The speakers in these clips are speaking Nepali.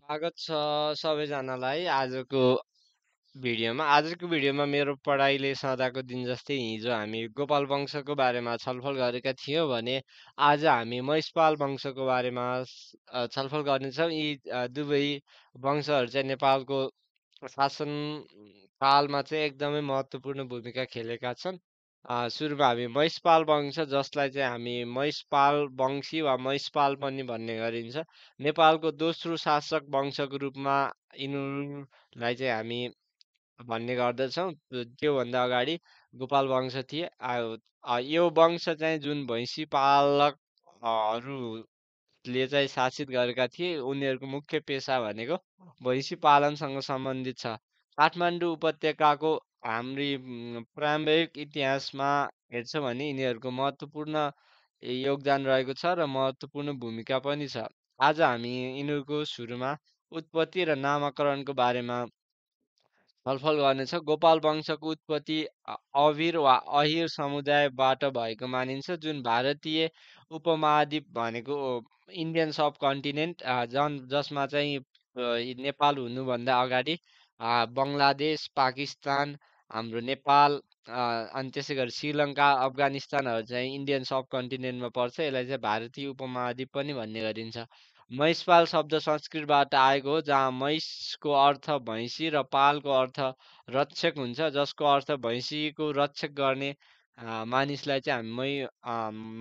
स्वागत छ सबैजनालाई आजको भिडियोमा मेरो पढाइले सदाको दिन जस्तै हिजो हामी गोपाल वंशको बारेमा छलफल गरेका थियौँ भने आज हामी महिषपाल वंशको बारेमा छलफल गर्नेछौँ। यी दुवै वंशहरू चाहिँ नेपालको शासन कालमा चाहिँ एकदमै महत्त्वपूर्ण भूमिका खेलेका छन्। सुरुमा हामी महिषपाल वंश जसलाई चाहिँ हामी महिषपाल वंशी वा महिषपाल पनि भन्ने गरिन्छ। नेपालको दोस्रो शासक वंशको रूपमा यिनीहरूलाई चाहिँ हामी भन्ने गर्दछौँ। त्योभन्दा अगाडि गोपाल वंश थिए। यो वंश चाहिँ जुन भैँसी पालक हरूले चाहिँ शासित गरेका थिए, उनीहरूको मुख्य पेसा भनेको भैँसी पालनसँग सम्बन्धित छ। काठमाडौँ उपत्यकाको हाम्री प्रारम्भिक इतिहासमा हेर्छ भने यिनीहरूको महत्त्वपूर्ण योगदान रहेको छ र महत्त्वपूर्ण भूमिका पनि छ। आज हामी यिनीहरूको सुरुमा उत्पत्ति र नामाकरणको बारेमा छलफल गर्नेछ। गोपाल वंशको उत्पत्ति अभिर वा अहिर समुदायबाट भएको मानिन्छ, जुन भारतीय उपमहाद्वीप भनेको इन्डियन सब कन्टिनेन्ट जसमा चाहिँ नेपाल हुनुभन्दा अगाडि बङ्गलादेश, पाकिस्तान, हाम्रो नेपाल, अनि त्यसै गरी श्रीलङ्का, अफगानिस्तानहरू चाहिँ इन्डियन सब कन्टिनेन्टमा पर्छ। यसलाई चाहिँ भारतीय उपमहाद्वीप पनि भन्ने गरिन्छ। महिषपाल शब्द संस्कृतबाट आएको हो, जहाँ महिषको अर्थ भैँसी र पालको अर्थ रक्षक हुन्छ, जसको अर्थ भैँसीको रक्षक गर्ने मानिसलाई चाहिँ हामी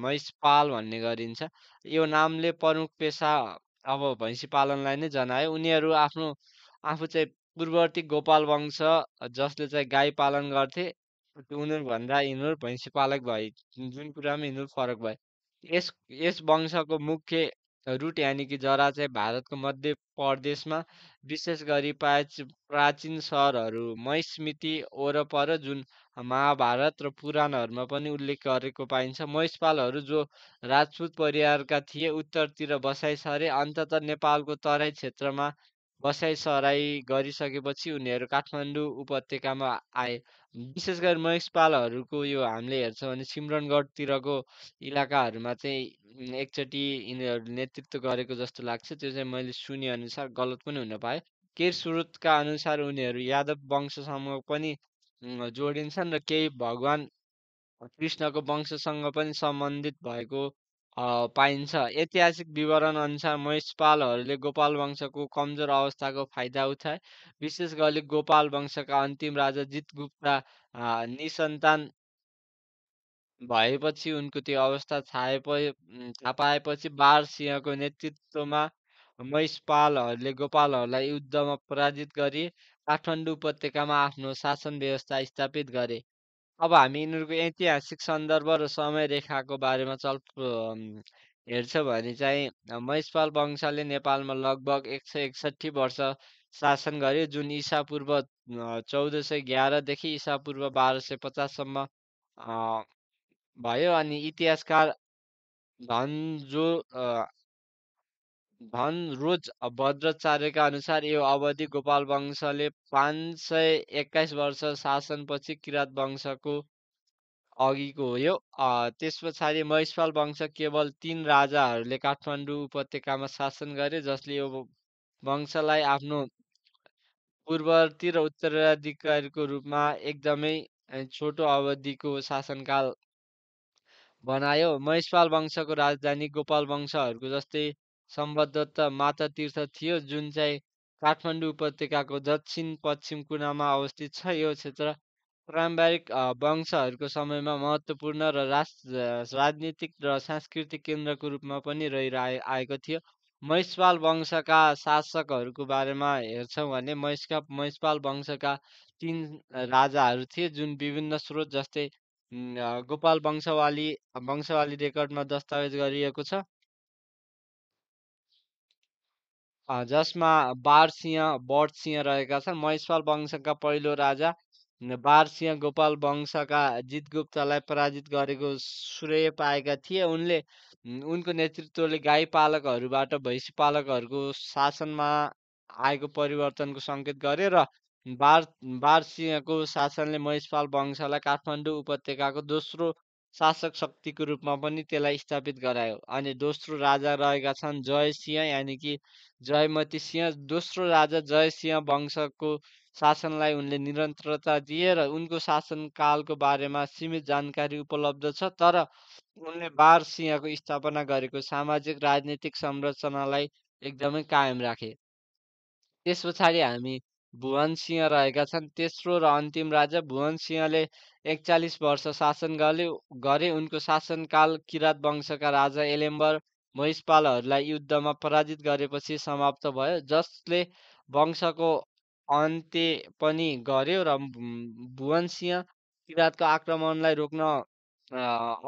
महिषपाल भन्ने गरिन्छ। यो नामले प्रमुख पेसा अब भैँसी पालनलाई नै जनायो। उनीहरू आफू चाहिँ पूर्ववर्ती गोपाल वंश जसले चाहिँ गाई पालन गर्थे, उनीहरूभन्दा यिनीहरू भैँसी पालक भए, जुन कुरामा यिनीहरू फरक भए। यस यस वंशको मुख्य रुट यानि कि जरा चाहिँ भारतको मध्य प्रदेशमा, विशेष गरी प्राचीन सहरहरू महिष्मती वरपर, जुन महाभारत र पुराणहरूमा पनि उल्लेख गरेको पाइन्छ। महिषपालहरू जो राजपूत परिवारका थिए, उत्तरतिर बसाइ सरे। अन्ततः नेपालको तराई क्षेत्रमा बसाइ सराई गरिसकेपछि उनीहरू काठमाडौँ उपत्यकामा आए। विशेष गरी महिषपालहरूको यो हामीले हेर्छौँ भने सिम्रनगढतिरको इलाकाहरूमा चाहिँ एकचोटि यिनीहरूले नेतृत्व गरेको जस्तो लाग्छ। त्यो चाहिँ मैले सुने अनुसार गलत पनि हुन पाए। केही स्रोतका अनुसार उनीहरू यादव वंशसँग पनि जोडिन्छन् र केही भगवान कृष्णको वंशसँग पनि सम्बन्धित भएको पाइन्छ। ऐतिहासिक विवरण अनुसार महिषपालहरूले गोपाल वंशको कमजोर अवस्थाको फाइदा उठाए। विशेष गरी गोपाल वंशका अन्तिम राजा जितगुप्ता निसन्तान भएपछि उनको त्यो अवस्था थाहा पाएपछि बारसिंहको नेतृत्वमा महिषपालहरूले गोपालहरूलाई युद्धमा पराजित गरी काठमाडौँ उपत्यकामा आफ्नो शासन व्यवस्था स्थापित गरे। अब हामी यिनीहरूको ऐतिहासिक सन्दर्भ र समय रेखाको बारेमा हेर्छ भने चाहिँ महिषपाल वंशले नेपालमा लगभग 161 वर्ष शासन गरे, जुन ईसापूर्व 1411 देखि ईसापूर्व 1250सम्म भयो। अनि इतिहासकार धनजो धनरोज भद्राचार्यका अनुसार यो अवधि गोपाल वंशले 521 वर्ष शासनपछि किरात वंशको अघिको हो। यो त्यस पछाडि महिषपाल वंश केवल 3 राजाहरूले काठमाडौँ उपत्यकामा शासन गरे, जसले यो वंशलाई आफ्नो पूर्ववर्ती र उत्तराधिकारीको रूपमा एकदमै छोटो अवधिको शासनकाल बनायो। महिषपाल वंशको राजधानी गोपाल वंशहरूको जस्तै सम्भवतः मातातीर्थ थियो, जुन चाहिँ काठमाडौँ उपत्यकाको दक्षिण पश्चिम कुनामा अवस्थित छ। यो क्षेत्र प्रारम्भिक वंशहरूको समयमा महत्त्वपूर्ण र राजनीतिक र सांस्कृतिक केन्द्रको रूपमा पनि आएको थियो। महिषपाल वंशका शासकहरूको बारेमा हेर्छौँ भने महिषपाल वंशका 3 राजाहरू थिए, जुन विभिन्न स्रोत जस्तै गोपाल वंशावली रेकर्डमा दस्तावेज गरिएको छ, जसमा बडसिंह रहेका छन्। महिषपाल वंशका पहिलो राजा बारसिंह गोपाल वंशका जितगुप्तलाई पराजित गरेको श्रेय पाएका थिए। उनको नेतृत्वले गाई पालकहरूबाट भैँसी पालकहरूको शासनमा आएको परिवर्तनको सङ्केत गरे र बारसिंहको शासनले महिषपाल वंशलाई काठमाडौँ उपत्यकाको दोस्रो शासक शक्तिको रूपमा पनि त्यसलाई स्थापित गरायो। अनि दोस्रो राजा रहेका छन् जयसिंह यानि कि जयमती सिंह। दोस्रो राजा जयसिंह वंशको शासनलाई उनले निरन्तरता दिए र उनको शासनकालको बारेमा सीमित जानकारी उपलब्ध छ। तर उनले बारसिंहको स्थापना गरेको सामाजिक राजनीतिक संरचनालाई एकदमै कायम राखे। त्यस पछाडि हामी भुवनसिंह रहेका छन्। तेस्रो र अन्तिम राजा भुवनसिंहले 41 वर्ष शासन गरे। उनको शासनकाल किरात वंशका राजा एलेम्बर महिषपालहरूलाई युद्धमा पराजित गरेपछि समाप्त भयो, जसले वंशको अन्त्य पनि गर्‍यो र भुवनसिंह किरातको आक्रमणलाई रोक्न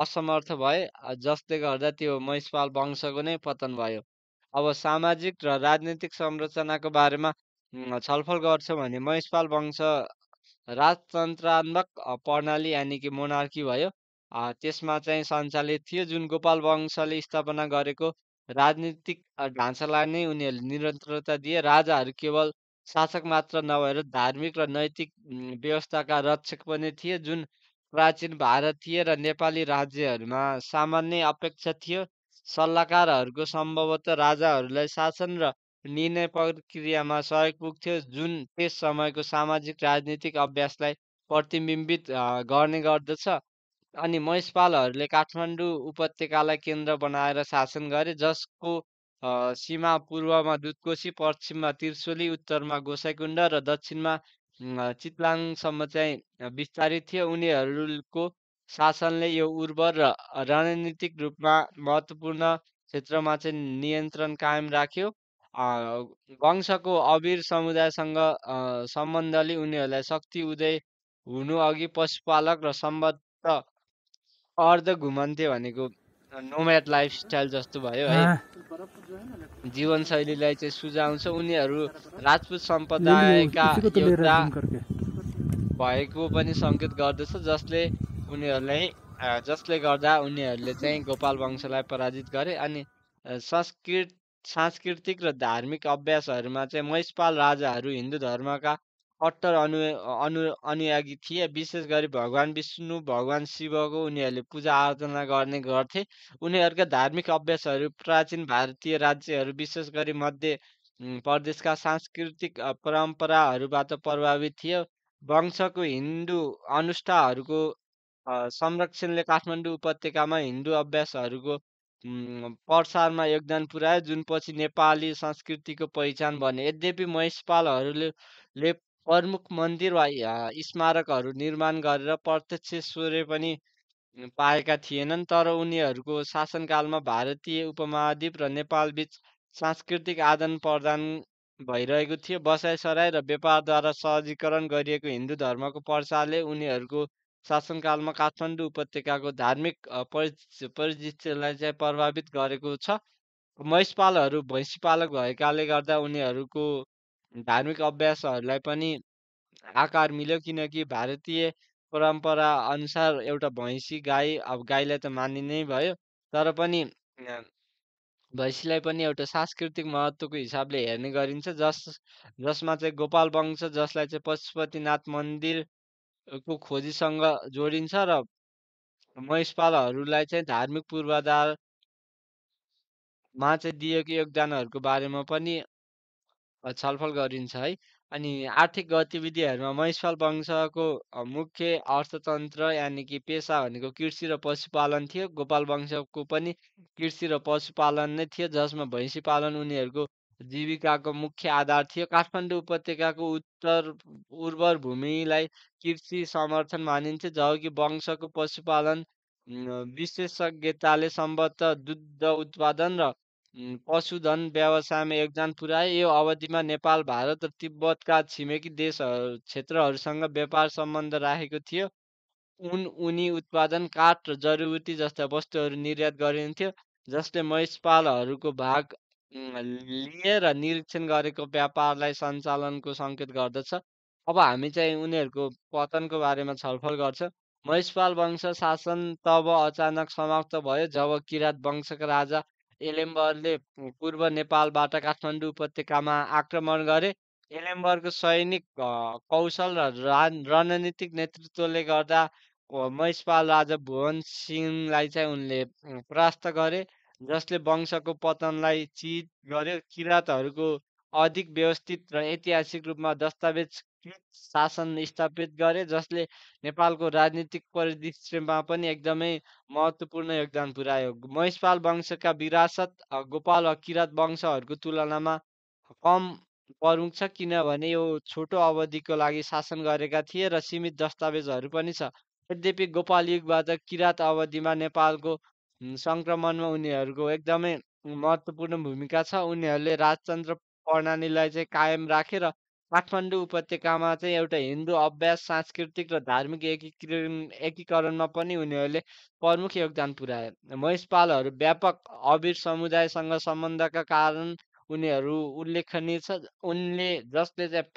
असमर्थ भए, जसले गर्दा त्यो महिषपाल वंशको नै पतन भयो। अब सामाजिक र राजनीतिक संरचनाको बारेमा छलफल गर्छौँ भने महिषपाल वंश राजतन्त्रात्मक प्रणाली यानि कि मोनार्की भयो। त्यसमा चाहिँ सञ्चालित थियो, जुन गोपाल वंशले स्थापना गरेको राजनीतिक ढाँचालाई नै उनीहरूले निरन्तरता दिए। राजाहरू केवल शासक मात्र नभएर धार्मिक र नैतिक व्यवस्थाका रक्षक पनि थिए, जुन प्राचीन भारतीय र नेपाली राज्यहरूमा सामान्य अपेक्षा थियो। सल्लाहकारहरूको सम्भवतः राजाहरूलाई शासन र निर्णय प्रक्रियामा सहयोग पुग्थ्यो, जुन त्यस समयको सामाजिक राजनीतिक अभ्यासलाई प्रतिबिम्बित गर्ने गर्दछ। अनि महिषपालहरूले काठमाडौँ उपत्यकालाई केन्द्र बनाएर शासन गरे, जसको सीमा पूर्वमा दुधकोशी, पश्चिममा त्रिशुली, उत्तरमा गोसाइँकुण्ड र दक्षिणमा चितलाङसम्म चाहिँ विस्तारित थियो। उनीहरूको शासनले यो उर्वर र रणनीतिक रूपमा महत्त्वपूर्ण क्षेत्रमा चाहिँ नियन्त्रण कायम राख्यो। वंशको अवीर समुदायसँग सम्बन्धले उनीहरूलाई शक्ति उदय हुनु अघि पशुपालक र सम्बद्ध अर्ध घुमन्ते भनेको नोम्याड लाइफस्टाइल जस्तो भयो है, जीवनशैलीलाई चाहिँ सुझाउँछ। उनीहरू राजपूत सम्प्रदायका एउटा भएको पनि सङ्केत गर्दछ, जसले गर्दा उनीहरूले चाहिँ गोपाल वंशलाई पराजित गरे। अनि सांस्कृतिक र धार्मिक अभ्यासहरूमा चाहिँ महिषपाल राजाहरू हिन्दू धर्मका कट्टर अनुयायी थिए। विशेष गरी भगवान विष्णु, भगवान शिवको उनीहरूले पूजा आराधना गर्ने गर्थे। उनीहरूका धार्मिक अभ्यासहरू प्राचीन भारतीय राज्यहरू, विशेष गरी मध्य प्रदेशका सांस्कृतिक परम्पराहरूबाट प्रभावित थियो। वंशको हिन्दू अनुष्ठानहरूको संरक्षणले काठमाडौँ उपत्यकामा हिन्दू अभ्यासहरूको प्रसारमा योगदान पुर्‍यायो, जुन पछि नेपाली संस्कृतिको पहिचान बने। यद्यपि महिषपालहरूले प्रमुख मन्दिर वा स्मारकहरू निर्माण गरेर प्रत्यक्ष श्रेय पनि पाएका थिएनन्, तर उनीहरूको शासनकालमा भारतीय उपमहाद्वीप र नेपालबीच सांस्कृतिक आदान-प्रदान भइरहेको थियो। बसाइसराई र व्यापारद्वारा सहजीकरण गरिएको हिन्दू धर्मको प्रसारले उनीहरूको शासनकालमा काठमाडौँ उपत्यकाको धार्मिक परिदृश्यलाई चाहिँ प्रभावित गरेको छ। महिषपालहरू भैँसीपालक भएकाले गर्दा उनीहरूको धार्मिक अभ्यासहरूलाई पनि आकार मिल्यो, किनकि भारतीय परम्परा अनुसार एउटा भैँसी गाई, अब गाईलाई त मानिनै भयो, तर पनि भैँसीलाई पनि एउटा सांस्कृतिक महत्त्वको हिसाबले हेर्ने गरिन्छ, जसमा चाहिँ गोपाल वंश, जसलाई चाहिँ पशुपतिनाथ मन्दिरको खोजीसँग जोडिन्छ, र महिषपालहरूलाई चाहिँ धार्मिक पूर्वाधारमा चाहिँ दिएको योगदानहरूको बारेमा पनि छलफल गरिन्छ है। अनि आर्थिक गतिविधिहरूमा महिषपाल वंशको मुख्य अर्थतन्त्र यानि कि पेसा भनेको कृषि र पशुपालन थियो। गोपाल वंशको पनि कृषि र पशुपालन नै थियो, जसमा भैँसी पालन उनीहरूको जीविकाको मुख्य आधार थियो। काठमाडौँ उपत्यकाको उर्वर भूमिलाई कृषि समर्थन मानिन्छ, जबकि वंशको पशुपालन विशेषज्ञताले सम्भवतः दुग्ध उत्पादन र पशुधन व्यवसायमा योगदान पुर्‍याए। यो अवधिमा नेपाल, भारत र तिब्बतका छिमेकी क्षेत्रहरूसँग व्यापार सम्बन्ध राखेको थियो। ऊनी उत्पादन, काठ र जडीबुटी जस्ता वस्तुहरू निर्यात गरिन्थ्यो, जसले महिषपालहरूको भाग लिए र निरीक्षण गरेको व्यापारलाई सञ्चालनको सङ्केत गर्दछ। अब हामी चाहिँ उनीहरूको पतनको बारेमा छलफल गर्छौँ। महिषपाल वंश शासन तब अचानक समाप्त भयो जब किरात वंशका राजा एलेम्बरले पूर्व नेपालबाट काठमाडौँ उपत्यकामा आक्रमण गरे। एलेम्बरको सैनिक कौशल र रणनीतिक नेतृत्वले गर्दा महिषपाल राजा भुवन सिंहलाई चाहिँ उनले परास्त गरे, जसले वंशको पतनलाई चित गर्यो। किराँतहरूको अधिक व्यवस्थित र ऐतिहासिक रूपमा दस्तावेजकृत शासन स्थापित गरे, जसले नेपालको राजनीतिक परिदृश्यमा पनि एकदमै महत्त्वपूर्ण योगदान पुर्यायो। महिषपाल वंशका विरासत गोपाल वा किराँत वंशहरूको तुलनामा कम प्रमुख छ, किनभने यो छोटो अवधिको लागि शासन गरेका थिए र सीमित दस्तावेजहरू पनि छ। यद्यपि गोपाल युगबाट किराँत अवधिमा नेपालको सङ्क्रमणमा उनीहरूको एकदमै महत्त्वपूर्ण भूमिका छ। उनीहरूले राजतन्त्र प्रणालीलाई चाहिँ कायम राखे र काठमाडौँ उपत्यकामा चाहिँ एउटा हिन्दू अभ्यास, सांस्कृतिक र धार्मिक एकीकरणमा पनि उनीहरूले प्रमुख योगदान पुर्याए। महिषपालहरू व्यापक अवीर समुदायसँग सम्बन्धका कारण उनीहरू उल्लेखनीय छ। उनले जसले चाहिँ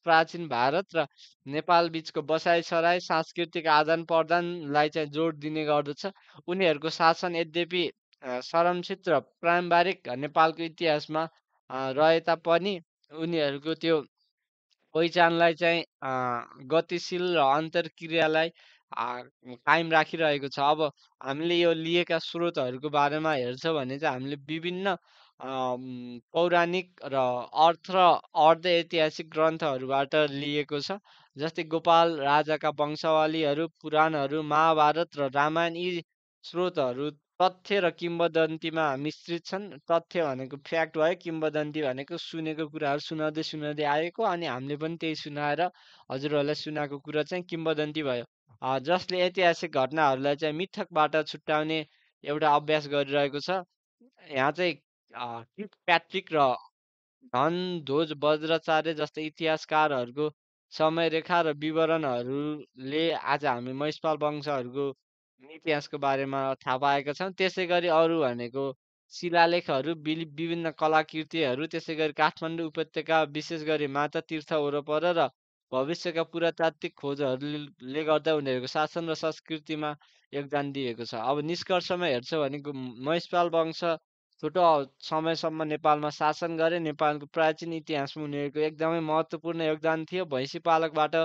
प्राचीन भारत र नेपाल बीचको बसाइसराइ, सांस्कृतिक आदान-प्रदानलाई चाहिँ जोड दिने गर्दछ। उनीहरूको शासन यद्यपि संरक्षित र पारम्परिक नेपालको इतिहासमा रहे तापनि उनीहरूको त्यो पहिचानलाई चाहिँ गतिशील र अन्तर्क्रियालाई कायम राखिरहेको छ। अब हामीले यो लिएका स्रोतहरूको बारेमा हेर्छौँ भने चाहिँ हामीले विभिन्न पौराणिक र अर्ध ऐतिहासिक ग्रन्थहरूबाट लिएको छ। जस्तै गोपाल राजाका वंशावलीहरू, पुराणहरू, महाभारत र रामायण, यी स्रोतहरू तथ्य र किम्वदन्तीमा मिश्रित छन्। तथ्य भनेको फ्याक्ट भयो, किम्वदन्ती भनेको सुनेको कुराहरू सुनाउँदै सुनाउँदै आएको, अनि हामीले पनि त्यही सुनाएर हजुरहरूलाई सुनाएको कुरा चाहिँ किम्वदन्ती भयो। जसले ऐतिहासिक घटनाहरूलाई चाहिँ मिथकबाट छुट्याउने एउटा अभ्यास गरिरहेको छ। यहाँ चाहिँ किट प्याट्रिक र धनध्वज वज्राचार्य जस्तै इतिहासकारहरूको समयरेखा र विवरणहरूले आज हामी महिषपाल वंशहरूको इतिहासको बारेमा थाहा पाएका छौँ। त्यसै गरी अरू भनेको शिलालेखहरू, विभिन्न कलाकृतिहरू, त्यसै गरी काठमाडौँ उपत्यका विशेष गरी माता तीर्थ वरपर र भविष्यका पुरातात्विक खोजहरूले गर्दा उनीहरूको शासन र संस्कृतिमा योगदान दिएको छ। अब निष्कर्षमा हेर्छौँ भने महिषपाल वंश छोटो समयसम्म नेपालमा शासन गरे। नेपालको प्राचीन इतिहासमा उनीहरूको एकदमै महत्त्वपूर्ण योगदान थियो। भैँसी पालकबाट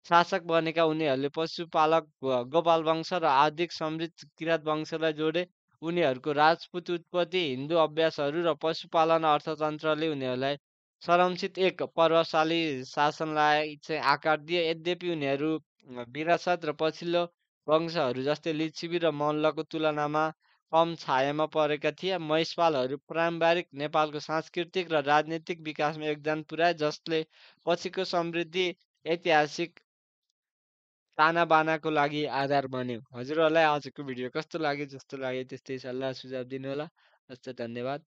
शासक बनेका उनीहरूले पशुपालक गोपाल वंश र आर्थिक समृद्ध किराँत वंशलाई जोडे। उनीहरूको राजपूत उत्पत्ति, हिन्दू अभ्यासहरू र पशुपालन अर्थतन्त्रले उनीहरूलाई संरक्षित एक प्रभावशाली शासनलाई चाहिँ आकार दिए। यद्यपि उनीहरू विरासत र पछिल्लो वंशहरू जस्तै लिच्छवी र मल्लको तुलनामा कम छायामा परेका थिए। महिषपालहरू पारम्परिक नेपालको सांस्कृतिक र राजनीतिक विकासमा योगदान पुर्याए, जसले पछिको समृद्धि ऐतिहासिक तानाबानाको लागि आधार बन्यो। हजुरहरूलाई आजको भिडियो कस्तो लाग्यो? जस्तो लाग्यो त्यस्तै सल्लाह सुझाव दिनुहोला। हस्त धन्यवाद।